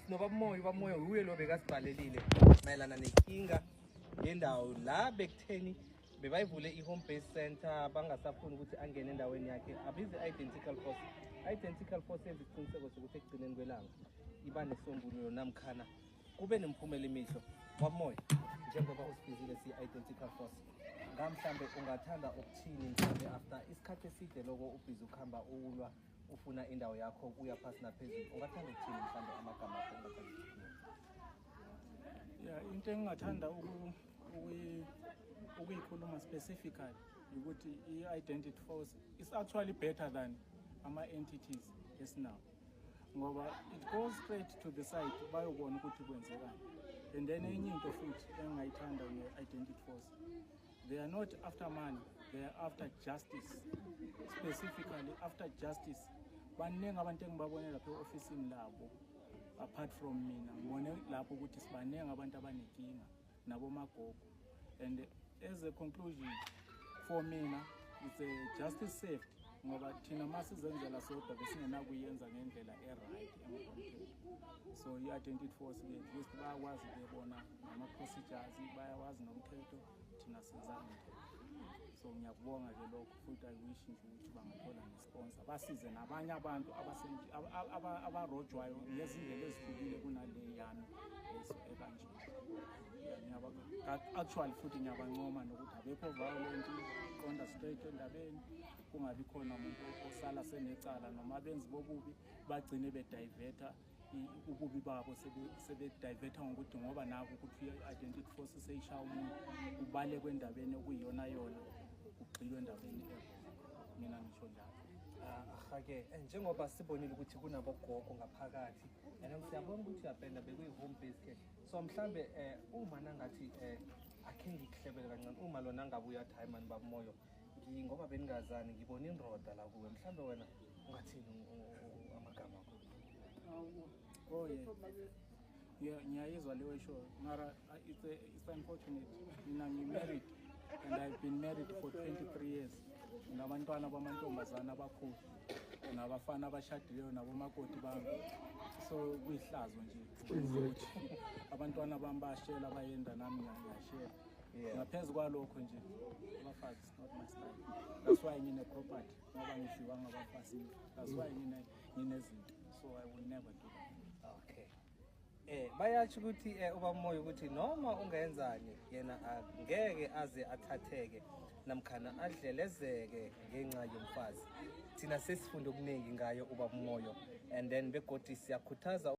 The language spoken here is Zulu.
Sinobamoyo, ubamoyo uye lo bekasibhalelile mayelana nenkinga yendawo la bekutheni bebayivule i-home base center, bangasafuni ukuthi angene endaweni yakhe. Abize i-Identical Force. Identical Force yenza isiqiniseko sokuthi ekugcineni kwelanga iba nesombululo namkhana kube nemphumela emihle. Wamoya, njengoba usibizile siyi-Identical Force, ngamhlambe ungathanda ukuthini mhlambe after isikhathi eside loko ubhizi ukuhamba ulwa ufuna indawo yakho, uya phasi naphezulu, ungathanda ukuthini mhlambe, amagama akho ungathanda ukuthini? Yeah, into engingathanda ukuyikhuluma specifically ukuthi i-Identity Force is actually better than ama-entities esinawo, ngoba it goes straight to the site, bayobona ukuthi kwenzekani. And then enye into futhi engingayithanda nge-Identity Force, they are not after money, they are after justice, specifically after justice. Baningi abantu engibabone lapha e-ofisini labo. Apart from mina, ngibone lapho ukuthi sibaningi abantu abanenkinga nabomagogo. And as a conclusion for mina, it's a justice served, ngoba thina masizenzela sodwa besingenakuyenza ngendlela e-right engokomthetho. So i-Identity Force-ke at least bayakwazi bebona nama-procedures, bayawazi nomthetho, thina senza umthetho. So ngiyakubonga-ke lokho. Futhi I wish nje ukuthi bangathola ne-sponsor, basize nabanye abantu abarojwayo ngezindlela ezihlukile kunale yami ekanje. Yeah, actually futhi ngiyabancoma nokuthi abekho violent, qonda straight endabeni, kungabi khona umuntu osala senecala noma abenzi bobubi bagcine be-diverta ububi babo, sebe-diverta ngokuthi ngoba naku ukuthi i-Identity Force seyishaya umuntu, ubalekwe endabeni okuyiyona yona, kugxilwe endabeni e-wrong. Mina ngisho njalo. Aha-ke, njengoba sibonile ukuthi kunabogogo ngaphakathi and siyabona ukuthi uyapenda, bekuyi-home base care, so mhlambe uma nangathi akhe ngikuhlebele kancane, uma lona ngabe uyathi, "Hayi mani, babumoyo, ngoba beningazani, ngibona indoda la kuwe," mhlambe wena ungathini amagama akho? Oh yeah. Yeah, ngiyayizwa leyo isho. Mara it's unfortunate. Mina ngi-married and I've been married for 23 years. Nginabantwana bamantombazana abakhulu nabafana abashadileyo nabomakoti bami. So kuyihlazo nje ukuthi abantwana bami bashela bayenda, nami ngiyashela. Ngaphezu kwalokho nje, abafazi is not my style. That's why ngine property, ngoba ngidliwa ngabafazi. That's why nginezinto. So I will never do that. Okay, bayatsho ukuthi ubamoya ukuthi noma ungenzani yena angeke aze athatheke namkhana adlelezeke ngenxa yomfazi. Thina sesifunde okuningi ngayo ubamoyo and then begodi siyakhuthaza.